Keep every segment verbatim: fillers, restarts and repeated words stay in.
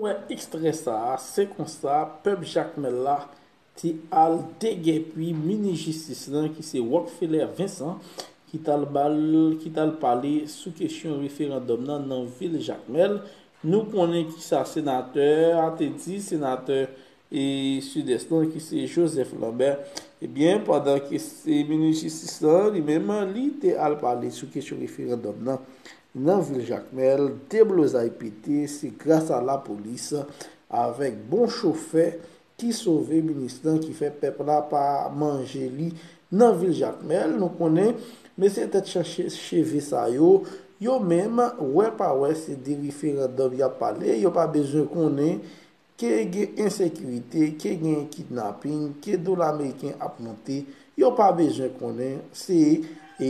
Wè ekstrè sa a, se konsa pèp Jakmèl la te al degèpi minis jistis lan ki se Rockfeller Vincent ki t al ba l, ki t al pale sou kesyon referandòm nan nan vil Jakmèl. Nou konnen kisa senatè a te di, senatè e Sidès lan ki se Joseph Lambert. Ebyen, pandan ke se minis jistis lan, li menm, li te al pale sou kesyon referandòm nan nan vil Jakmèl, deblozay pete, se gras a lapolis avèk bon chofè ki sove minis lan, ki fè pèp la pa manje li nan vil Jakmèl. Nou konnen mesye tèt chan cheve sa yo, yo menm, wè pa wè, se de referandòm y ap pale, yo pa bezwen konnen ke gen ensekirite, ke gen kidnaping, ke dola ameriken ap monte, yo pa bezwen konnen, se e,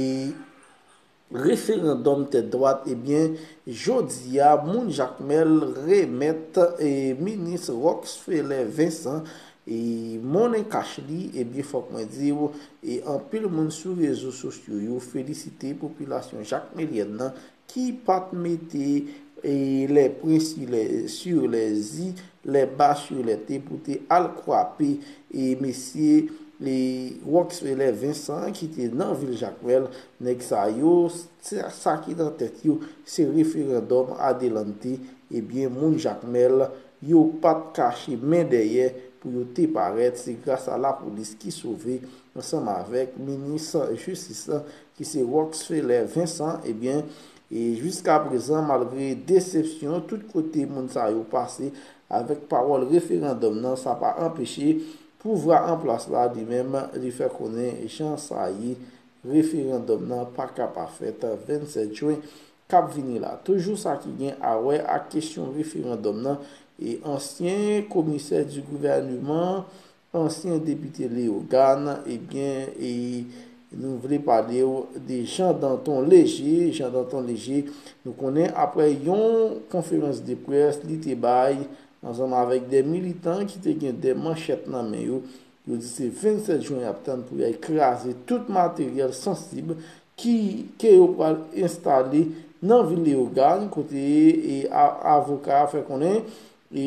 referandòm tèt dwat. Ebyen, jodi a, moun Jakmèl remèt e, minis Rockfeller Vincent e, monnen kach li. Ebyen, fòk mwen di w, e, anpil moun sou rezo sosyo yo felisite popilasyon jakmelyèn nan ki pa t mete e, les points sur les, sur les i, les bas sur les t pou te al kwape e, mesye e, Rockfeller Vincent ki te nan vil Jakmèl. Nèg sa yo, sa, sa ki nan tèt yo, se referandòm adelante. Ebyen, moun Jakmèl yo pa t kache men dèyè pou yo te parèt. Se gras a lapolis ki sove ansanm avèk minis jistis lan ki se Rockfeller Vincent. Ebyen, e jiska prezan, malgre desepsyon tout kote moun sa yo pase avèk pawòl referandòm nan, sa pa anpeche pouvwa an plas la li menm li fè konnen jan sa ye, referandòm nan pa ka pa fèt vennsèt jen k ap vini la. Toujou sa ki gen a wè ak kesyon referandòm nan, e ansyen komisè di gouvèneman, ansyen depite Leyogàn, ebyen, e nou vle pale w de Jean Danton Léger. Jean Danton Léger, nou konnen, aprè yon konferans de près li te bay ansanm avèk de militan ki te gen de manchèt nan men yo, yo di se vennsèt jen y ap tann pou y al kraze tout materyèl sansib ki, ke yo pral enstale nan vil Leyogàn, kote e, a, avoka a fè konnen e,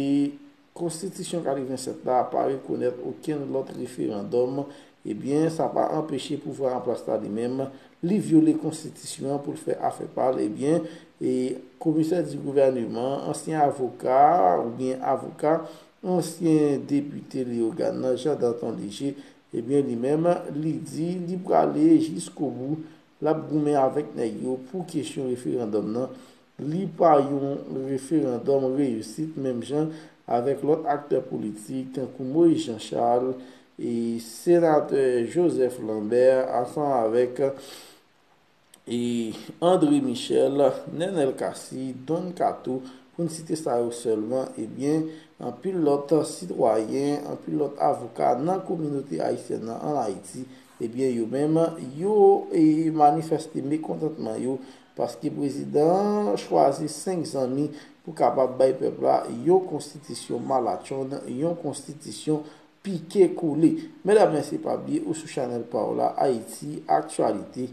Konstitisyon katrevennsèt la pa rekonèt okenn lòt referandòm. Ebyen, sa pa anpeche pouvwa an plas la li menm, li vyole konstitisyon an pou l fè afè pa l. Ebyen, e, komisè di gouvèneman, ansyen avoka oubyen avoka ansyen depite Leyogàn nan, Jean Danton Léger, ebyen, li menm, li di li prale jiskobou, l ap goumen avèk nèg yo pou kesyon referandòm nan. Li pa yon referandòm reyisit, menm jan avèk lòt aktè politik tankou Moïse Jean Charles e senatè Joseph Lambert, ansanm avèk e André Michel, Nenel Cassy, Don Kato, pou n site sa yo sèlman, ebyen, anpil lòt sitwayen, anpil lòt avoka nan kominote ayisyèn nan ann Ayiti, ebyen, yo menm, yo e manifèste mekontantman yo paske prezidan an chwazi senk zanmi pou kapab bay pèp la yon konstitisyon malatchonn, yon konstitisyon pike kole. Medam, mesye, pa bliye ou sou chanèl pa w la, Ayiti Aktyalite.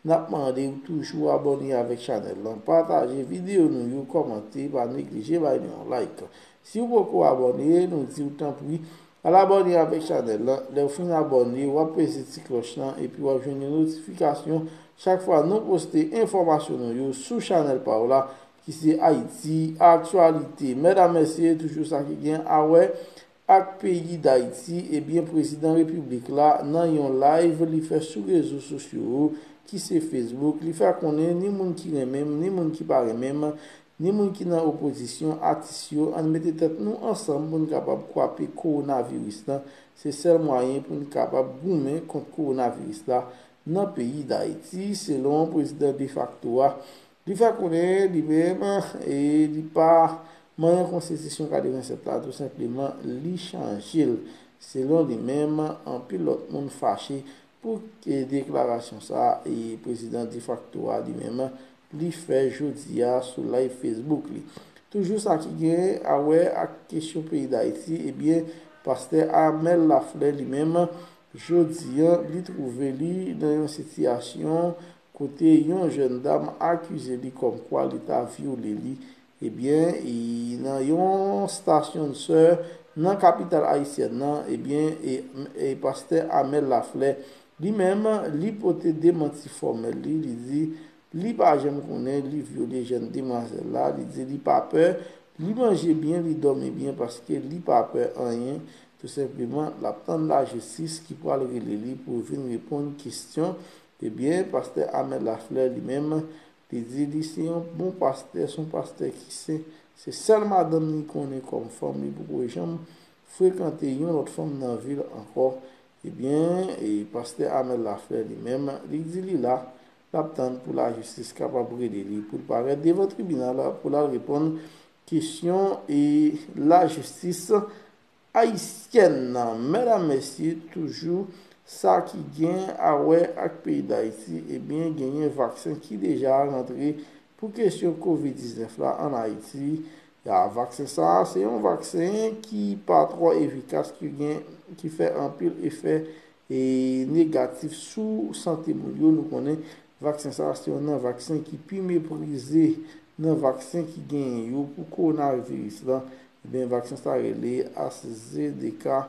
N ap mande w toujou abòne avèk chanèl lan, pataje videyo nou yo, kòmante, pa neglije bay nou yon like. Si w poko abòne, nou di w tanpri, al abòne avèk chanèl lan. Lè w fin abòne, w ap peze ti klòch lan, epi w ap jwenn yon notifikasyon chak fwa nou poste enfòmasyon nou yo sou chanèl pa w la, ki se Ayiti Aktyalite. Medam, mesye, toujou sa ki gen a wè ak peyi Dayiti, ebyen, prezidan repiblik la, nan yon live li fè sou rezo sosyo yo, ki se Facebook, li fè konnen ni moun ki renmen m, ni moun ki pa renmen m, ni moun ki nan opozisyon, atis yo, ann mete tèt nou ansanm pou n kapab kwape kowonaviris lan. Se sèl mwayen pou n kapab goumen kont kowonaviris la nan peyi Dayiti, selon prezidan defakto a. Li fè konnen li menm, e li pa manyen konstitisyon katrevennsèt la, tou senpleman, li chanje l. Selon li menm, anpil lòt moun fache pou, e, deklarasyon sa a, e prezidan defakto a li menm, li fè jodi a sou live Facebook li. Toujou sa ki gen a wè ak kesyon peyi Dayiti, ebyen, pastè Armel Lafleur li menm, jodi a, li twouve li nan yon sitiyasyon kote yon jèn dam akize li kòmkwa li ta vyole li Ebyen, e nan yon stasyon sè nan kapital ayisyèn nan, ebyen, e, e pastè Amel Laflè, li menm, li pote demanti fòmèl li, li di, li pa janm konnen li vyole jèn demwazèl la, li di li pa pè, li manje byen, li dòmi byen paske li pa pè anyen, tou senpleman, l ap tann lajistis ki pral rele li pou vin reponn kesyon. Ebyen, pastè Amel Laflè li menm, li di li se yon bon pastè, se yon pastè ki sen, se sèl madanm li konnen kòm fanm, li poko janm frekante yon lòt fanm nan vi l ankò. Ebyen, e pastè Amel Laflè li menm, li di li la, l ap tann pou lajistis kapab rele li pou l parèt devan tribinal pou l al reponn kesyon e lajistis ayisyèn nan. Medam, mesye, toujou sa ki gen a wè ak peyi Dayiti, ebyen, genyen vaksen ki deja rantre pou kesyon kovid diznèf la ann Ayiti. Ya, vaksen sa a, se yon vaksen ki pa twò efikas, ki gen, ki fè anpil efè e negatif sou sante moun yo. Nou konnen vaksen sa a se youn nan vaksen ki pi meprize nan vaksen ki genyen yo pou kowonaviris la. Ebyen, vaksen sa a rele AstraZeneca.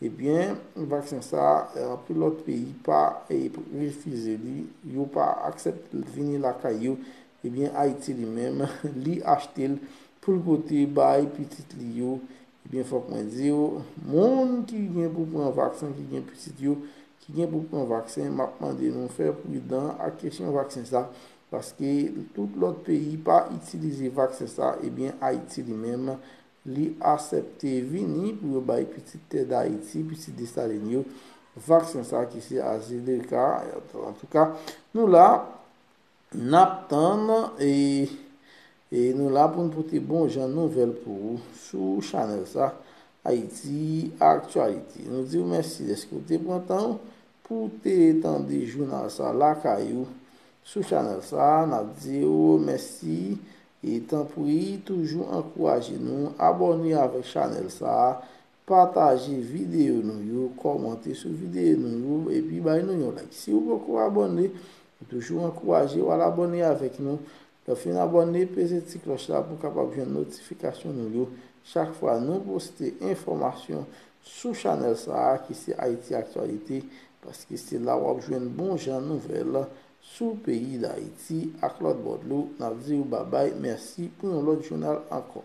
Ebyen, vaksen sa a, anpil lòt peyi pa e, refize li, yo pa aksepte l vini lakay yo. Ebyen, Ayiti li menm, li achte l pou l pote bay pitit li yo. Ebyen, fòk mwen di w, moun ki gen pou pran vaksen, ki gen pitit yo, ki gen pou pran vaksen, m ap mande nou fè pridan ak kesyon vaksen sa, paske tout lòt peyi pa itilize vaksen sa, ebyen, Ayiti li menm, li aksepte vini pou yo bay pitit tè Dayiti, pitit Desalin yo, vaksen sa ki se AstraZeneca. Antouka, nou la, n ap tann e, e nou la pou n pote bon jan nouvèl pou ou sou chanèl sa, Ayiti Aktyalite. Nou di w mèsi dèske w te pran tan w pou w te tande jounal sa lakay ou sou chanèl sa. N ap di w mèsi e tanpri toujou ankouraje nou abòne avèk chanèl sa, pataje videyo nou yo, kòmante sou videyo nou yo, epi bay nou yon like. Si w poko abòne, nou toujou ankouraje w al abòne avèk nou. Lè w fin abòne, peze ti klòch la pou w kapab jwenn notifikasyon nou yo chak fwa nou poste enfòmasyon sou chanèl sa a ki se Ayiti Aktyalite, paske se la w ap jwenn bon jan nouvèl sou peyi Dayiti ak lòt bò dlo. N ap di w babay, mèsi pou yon lòt jounal ankò.